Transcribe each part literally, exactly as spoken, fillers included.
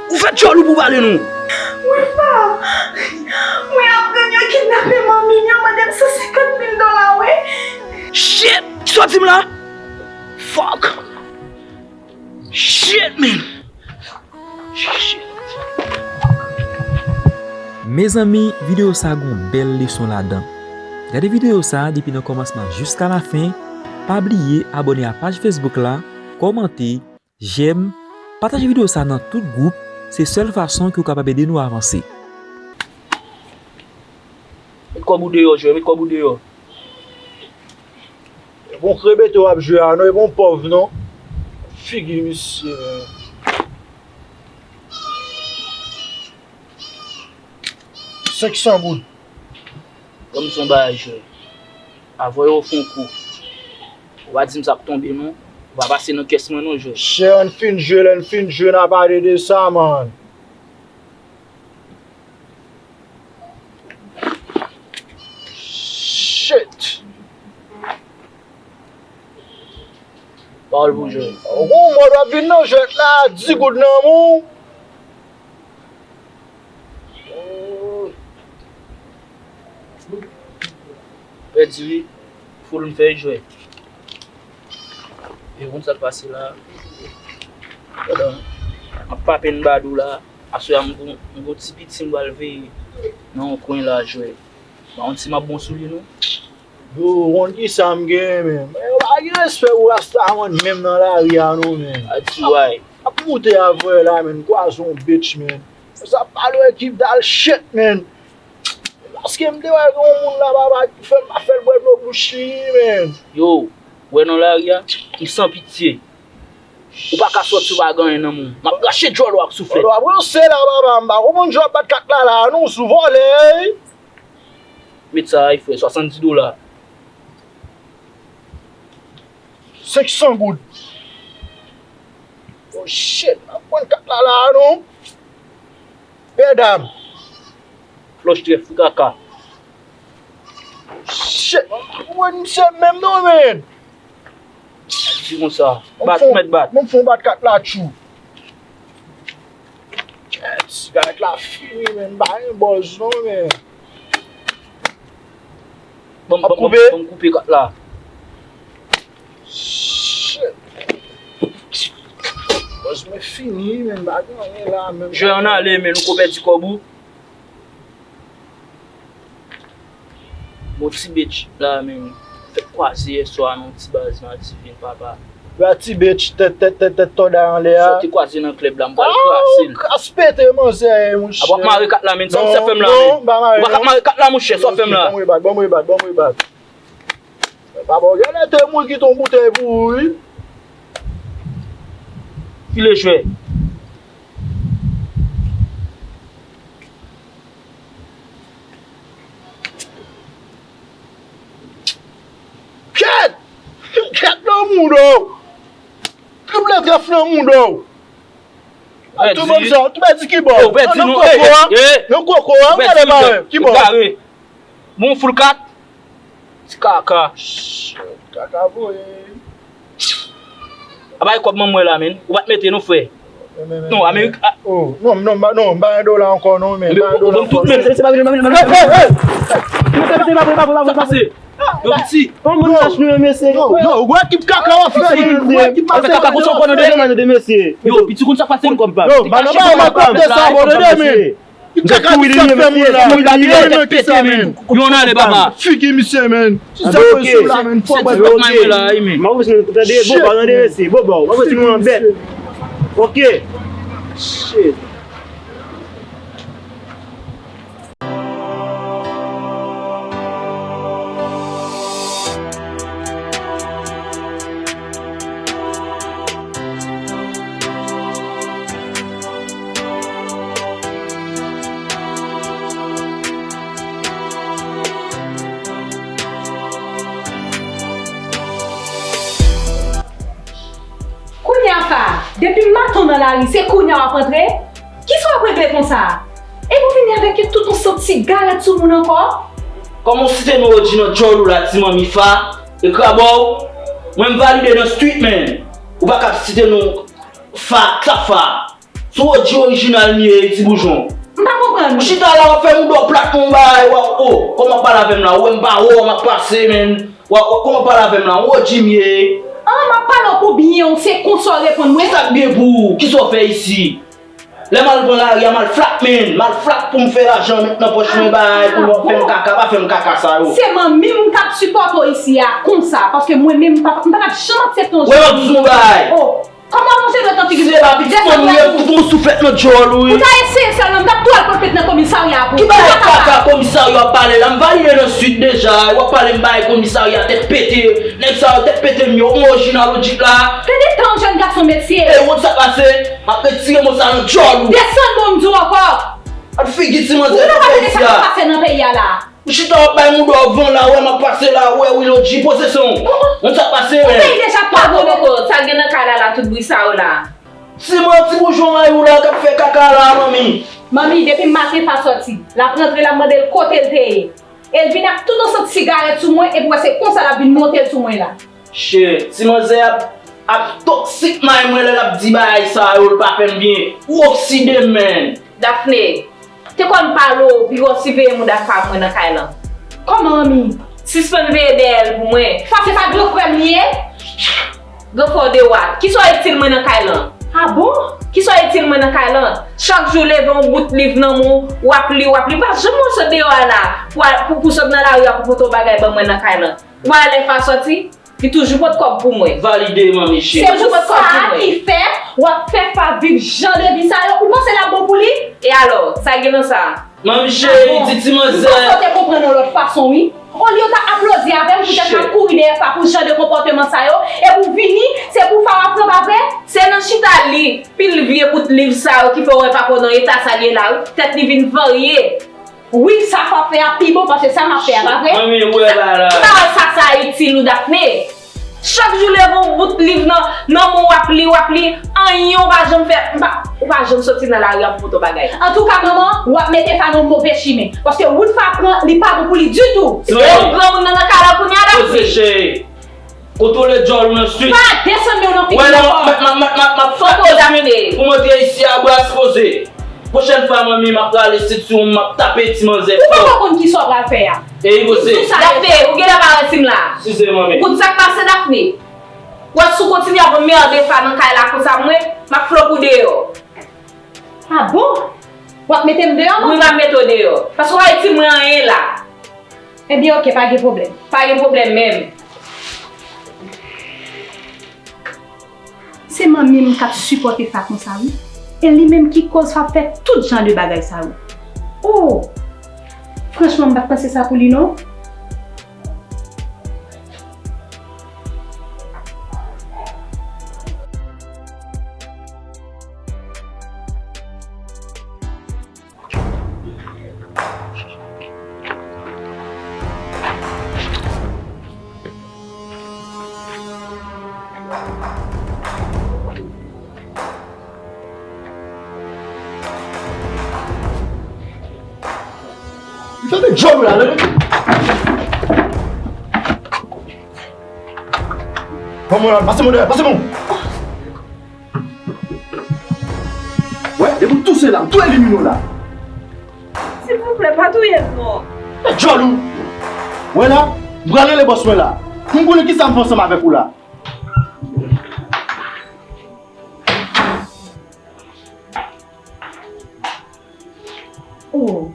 Ou fè djòl ou pou pale nou. Wi, pa. Mwen aprann yo kidnape manmi m, yo mande m san senkant mil dola, wi. Shit! Kisa w di m la? Fuck! Shit, man! Shit! Mezanmi, videyo sa gon bèl leson ladan. Gade videyo sa depi nan kòmansman jiska lafen. Pa bliye abòne a paj Facebook la, kòmante, jèm, pataje videyo sa nan tout gwoup, se sèl fason ke w kapab ede nou avanse. Met kòb ou deyò, jwè, met kòb ou deyò. E bon krebete w ap jwe a non, e bon pòv non. Figi misye, men. Senk san goud. Ban m son bagay, jwè. Avan yo fè yon kou. Ou pa di m sa k tonbe non. Ou pa pase nan kès mwen non, jwè. Chè, ann fin jwe, lè n fin jwe, n a pale de sa, man. Shit! Pawòl pou jwè. Ou gon mòd w ap vin nan jwèt la, di goud nan men w. Pèdi wi. Foul m fè jwè. E konn sa k pase la. Pandan m ap pape n badou la, aswè a m gon, m gon ti piti m pral veye nan yon kwen la jwè. Ba yon ti map bon sou li non. Yo, ou konn kisa m gen, men. Men yo pa gen respè pou Rastaman menm nan lari a non, men. A di way. Ap moute avè la, men. Kwaze yon bitch, men. Sa pale w ekip dal shit, men. Paske m te wè gen yon moun la, papa, ki fè m pa fè l bwè dlo bouch li, men. Yo, ou wè nan lari a, m san pitye. Ou pa ka sòti ou pa gen anyen nan men w. M ap rache djòl ou ak souflèt. W ap ranse la, papa, m pa konprann jan w ap bat kat la, la, non, sou vòlè. Met sa a, frè, swasanndis dola. Senk san goud. Oh shit, m ap pran kat la, la, non. Medam. Flòch trèf, fou kaka. Shit, mwen misye menm non, men. Di konsa. Bat, ou mèt bat. Mwen fon bat kat la tchou. Yes, gad la fini, men. M pa gen bòz non, men. Bon, bon, bon, bon, koupe kat la. Shit. Bòz mwen fini, men. M pa gen anyen la, men. Jwè an ale, men. Ou ko pèdi kòb ou. Bon ti bitch la menm. Fèk kwaze yèswa nan ti baz Madivin, papa. Yo a ti bitch, tèt, tèt, tèt, tèt tòday anlè a. Sa w te kwaze nan klèb la, m pral kraze l. Kras pete manzè, monchè. A w ap mare kat la, men. Sa w fè m la, men? Non, non, m pa mare, non. Ou pa ka mare kat la, monchè, sa w fè m la? Ban m rebak, ban m rebak, ban m rebak. Papa, w genlè te mouri kite yon boutèy pou ou, wi. File jwè. Kèt! Kèt nan mouda w! Triple trèf nan mouda w! Tou bann sa, tou pèdi ki bò? Nan koko a? Nan koko a? Gade ba ki bò? Bon, full kat. Ti kaka. Kaka voye. A bay kòb manman mwen la, men. Ou pa t mete non, frè. Non, Amerik. Oh, non, non, non, m pa gen dola ankò, non, men. Ou ban m tout, men. Se pa vin, pa vin, pa vin. Sa pase? Yo, piti. Non, non, ou wè ki kaka w ap fè, men. Ou wè ki kaka w ap fè, men. Yo, piti, konn sa pase? Yo, ba nan ba, ba kòb de sa, bon, tande, men. Kaka ki sa fè moun la. Yo, n ale, papa. Figi misye, men. Ki sa fè sou la, men. Fò mwen tande, men. M ap wè si nou tande, boba, tande mesye, boba, m ap wè si nou anbèt. Ok. Shit. Kounye a pa, Depi maten w nan lari, se kounye a w ap antre? Kisa w ap regle konsa a? Epi w vini avèk tout yon sant sigarèt sou moun ankò? Kòman w site non Roji nan djòl ou la, ti manmi Fa, e krabò w? Mwen m valide nan street, man. Ou pa ka ap site non Fa, Trap Fa. Se Roji orijinal m ye, ti boujon. M pa konprann. Ou chita la, w ap fè mouda w plat kon bagay, w ap, o, kòman w ap pale avè m la? Ou wè m pa wè w, m ap pase, man. W ap, w ap, kòman w ap pale avè m la? Roji m ye. An, m ap pale w pou byen w, se konsa w reponn mwen? Kisa k byen pou ou? Kisa w fè isi? Lè m al pran lari a, m al flat, man. M al flat pou m fè lajan, met nan pòch mwen, bay, pou w ap fè m kaka, pa fè m kaka sa yo. Se manmi m k ap sipòte w isi a konsa, paske mwen menm, m pa, m pa t ap janm aksepte yon jan. Wè, m ap di w yon bagay. O, kòman w ap montre dwèt nan figi m? Se pa pitit manmi w ye, tout yon souflèt nan djòl ou, wi. Ou ta eseye sèlman, m t ap tou al pote plent nan komisarya pou ou. Ki bagay kaka komisarya w ap pale la? M valide nan street deja, w ap pale m bay komisarya tèt pete. Nèg sa yo tèt pete m yo, m orijinal ou djip la. Gade tan yon jèn gason mesye. Ey, ou konn sa k pase? M ap retire mo sa nan djòl ou. Desann bon m di w ankò. Gad figi ti manzè nan peyi a. Ou pa tande sa k ap pase nan peyi a la. Ou chita w ap bay mouda w van la, wè m ap pase la, wè wi Lodji, poze son. Ou konn sa k pase, men. Ou peyi deja pa bon. Poko, sa gen nan kay la la, tout bri sa yo la. Ti man, ti boujon mayou la k ap fè kaka la, manmi. Manmi, depi maten Fa sòti, l ap rantre, l ap mande l kote l te ye. E l vin ak tout yon sant sigarèt sou mwen, epi w wè se konsa l ap vin monte l sou mwen la. Shit, ti manzè ap, ap toksik may mwen lè l ap di bagay sa yo, l pa fè m byen. Ou okside m, man. Daphné, te konn pale w, pi w siveye mouda fanm mwen nan kay lan. Kòman, manmi? Sispann veye dèyè l pou mwen. Fa se pa gran frè m li ye? Gran frè w de wat. Kisa w itil mwen nan kay lan? A bon? Kisa w itil mwen nan kay lan? Chak jou leve yon bout liv nan men w, w ap li, w ap li. Pa janm wè w sot deyò a la pou, pou, pou sot nan lari a pou pote yon bagay ban mwen nan kay lan. W a lè Fa sòti, li toujou pot kòb pou mwen. Valide, manmi cheri. Se pou sa ki fè w ap fè Fa viv jan de vi sa yo. Ou panse l ap bon pou li? E alò, sa gen nan sa? Manmi cheri, di ti manzè. M panse w te konprann yon lòt fason, wi. Olye w ta aplodi avè m, poutèt m ap kouri dèyè Fa pou jan de konpòteman sa yo, epi w vini, se pou Fa w ap pran, pa vre? Se nan chita li, pil vye bout liv sa yo ki fè w wè papa w nan eta sa l ye la, wi. Tèt li vin varye. Wi, sa Fa fè a pi bon pase sa m ap fè a, pa vre? Manmi, ou wè bagay la. M pa wè sa sa itil ou, Daphné. Chak jou leve yon bout liv nan, nan men w, w ap li, w ap li, anyen w pa janm fè, m pa, ou pa janm soti nan lari a pou pote yon bagay. Antouka, manman, w ap mete Fa nan yon move chimen. Paske wout Fa pran, li pa bon pou li ditou. E yon granmoun nan, nan kay la kounye a, Daphné. Poze, cheri. Kontwole djòl ou nan street. Pa desann men w nan figi m ankò. Wè la, m ap, m ap, m ap, m ap, m ap fè pou m antre isi a, bras poze. Pwochèn fwa, manmi, m ap rale street sou ou, m ap tape ti manzè fò. Ou poko konn kisa w pral fè a. Ey, poze. Daphné, ou genlè pa wè si m la. Size, manmi. Ou konn sa k pase, Daphné? Ou wè si w kontinye ap anmède Fa nan kay la konsa, mwen, m ap flanke w deyò. A bon? W ap mete m deyò, manmi? Wi, m ap mete w deyò. Paske w pa itil mwen anyen la. Ebyen, oke, pa gen pwoblèm. Pa gen pwoblèm menm. Se manmi m k ap sipòte Fa konsa, wi. E li menm ki koz Fa fè tout jan de bagay sa yo. O! Franchman, m pa t panse sa pou li, non. Li fèmen djòl ou la, tande. Ban mwen la, pase mwen dèyè, pase mwen. Wè, depi w touse la, m tou elimine w la. Silvouplè, pa touye m non. E djòl ou. Wè la, m pral rele bòs mwen la. Pou m konnen kisa m fè ansanm avèk ou la. Oh,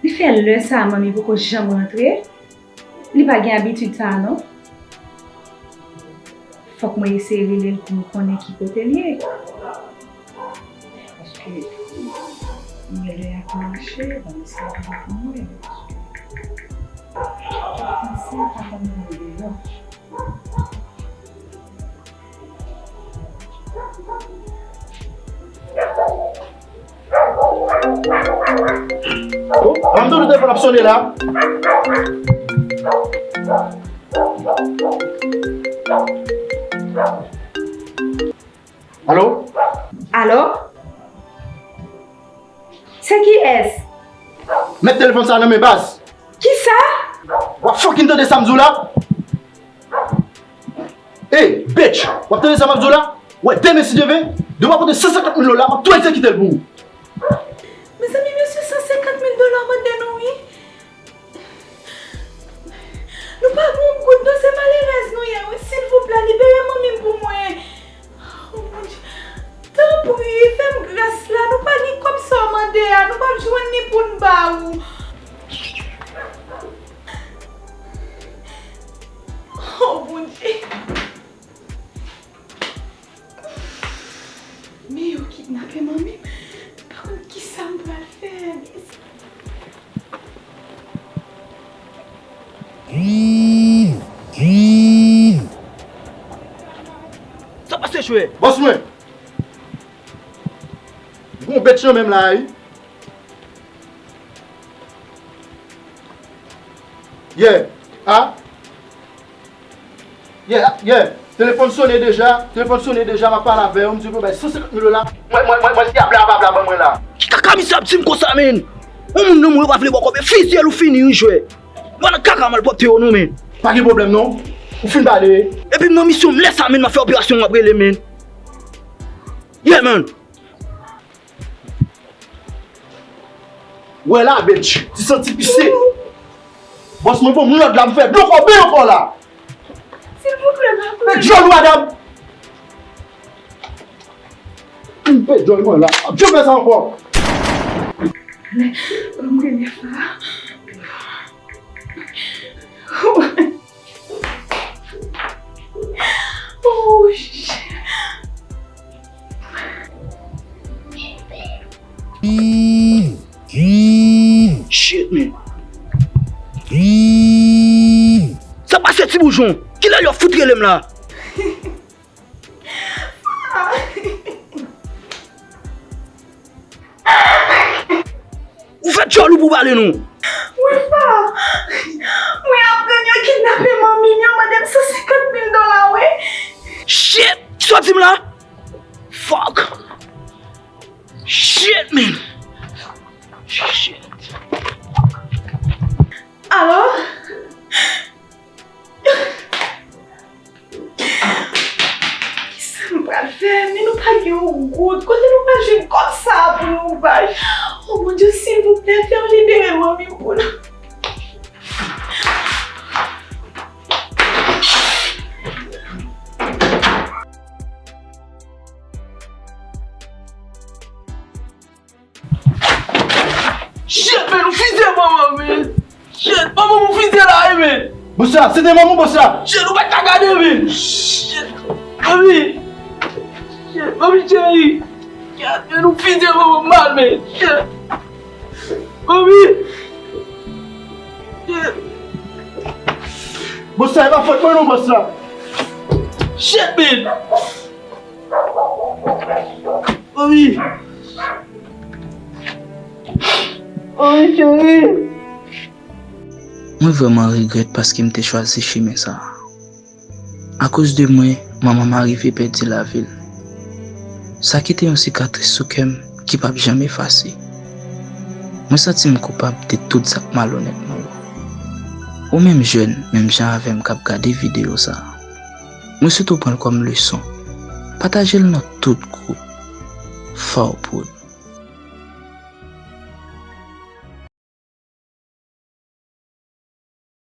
li fè lè sa a manmi poko janm rantre. Li pa gen abitid sa a non. Fòk mwen eseye rele l pou m konnen ki kote l ye. Paske m gen lè y ap mache, ban m eseye rele pou m wè. Paske papa m nan deyò. Oh, an m tande telefòn ap sone la. Alo? Alo? Se kiyès? Met telefòn sa nan men baz. Kisa? W ap fucking tande sa m di w la? Ey, bitch! W ap tande sa m ap di w la? W wè demen si Dye vle, depi w pa pote san senkant mil dola, m ap tou egzekite l pou ou. Mezanmi, mesye, san senkant mil dola mande nou, wi. Nou pa gen yon goud non, se malerèz nou ye, wi. Silvouplè, libere manmi m pou mwen. Oh, Bondye. Tanpri, fè m gras la. Nou pa gen kòb sa w mande a. Nou p ap jwenn li pou n ba ou. Oh, Bondye. Men yo kidnape manmi m. M pa konn kisa m pral fè. Sa pase, chwe? Bòs mwen! Gon bèt nan men m la, wi. Yeah. Ah. Yeah, yeah. Telefòn sonnen deja. Telefòn sonnen deja, m ap pale avè w. M di pou bay san senkant mil dola. Mwen, mwen, mwen, mwen, si a bla, bla, bla, ban mwen la. Ki kaka misye ap di m konsa, men? Yon moun nan mwen yo pa vle ba w kòb, fizye l ou fini, wi, jwè. Mwen nan kaka malpwòpte yo, non, men. Pa gen pwoblèm, non. Ou fin pale. Epi m nan misyon, m lè sa, men, m ap fè operasyon, w ap rele, men. Yeah, man. Wè la, bitch, ti santi pise. Bòs mwen, bon, m lòd la, m fè dlo kò ben ankò la. Silvouplè, m ap... Fè djòl ou, madanm. M fè djòl mwen la. Ap janm fè sa ankò. Ban m rele sa. Oh, shit. Shit, man. Sa pase, ti boujon? Kilè yo fout rele m la? Ou fè djòl ou pou pale nou. Wi, pa. Mwen aprann yo kidnape manmi m, yo mande m san senkant mil dola, wi. Shit! Kisa w di m la? Fuck! Shit, man! Shit! Alo? Kisa m pral fè? Men nou pa gen yon goud. Kote nou pral jwenn kòb sa a pou nou bay? Oh, Bondye, silvouplè, fè m libere manmi m pou nou. Shit, men, ou fizye manman, men. Shit, manman, ou fizye la, wi, men. Bòs la, se te manman, bòs la. Shit, ou pa ta gade, men. Shit, manmi. Shit, manmi cheri. Shit, men, ou fizye manman mal, men. Shit. Manmi. Shit. Bòs la, e pa fòt mwen, non, bòs la. Shit, men. Manmi. Manmi cheri. Mwen vrèman regrèt paske m te chwazi chimen sa a. Akoz de mwen, manman m arive pèdi lavi l. Sa kite yon sikatris sou kè m ki p ap janm efase. Mwen santi m koupab de tout zak malonèt mwen yo. Ou menm jèn, menm jan avè m k ap gade videyo sa a, mwen swete w pran l kòm leson. Pataje l nan tout gwoup. Fawprod.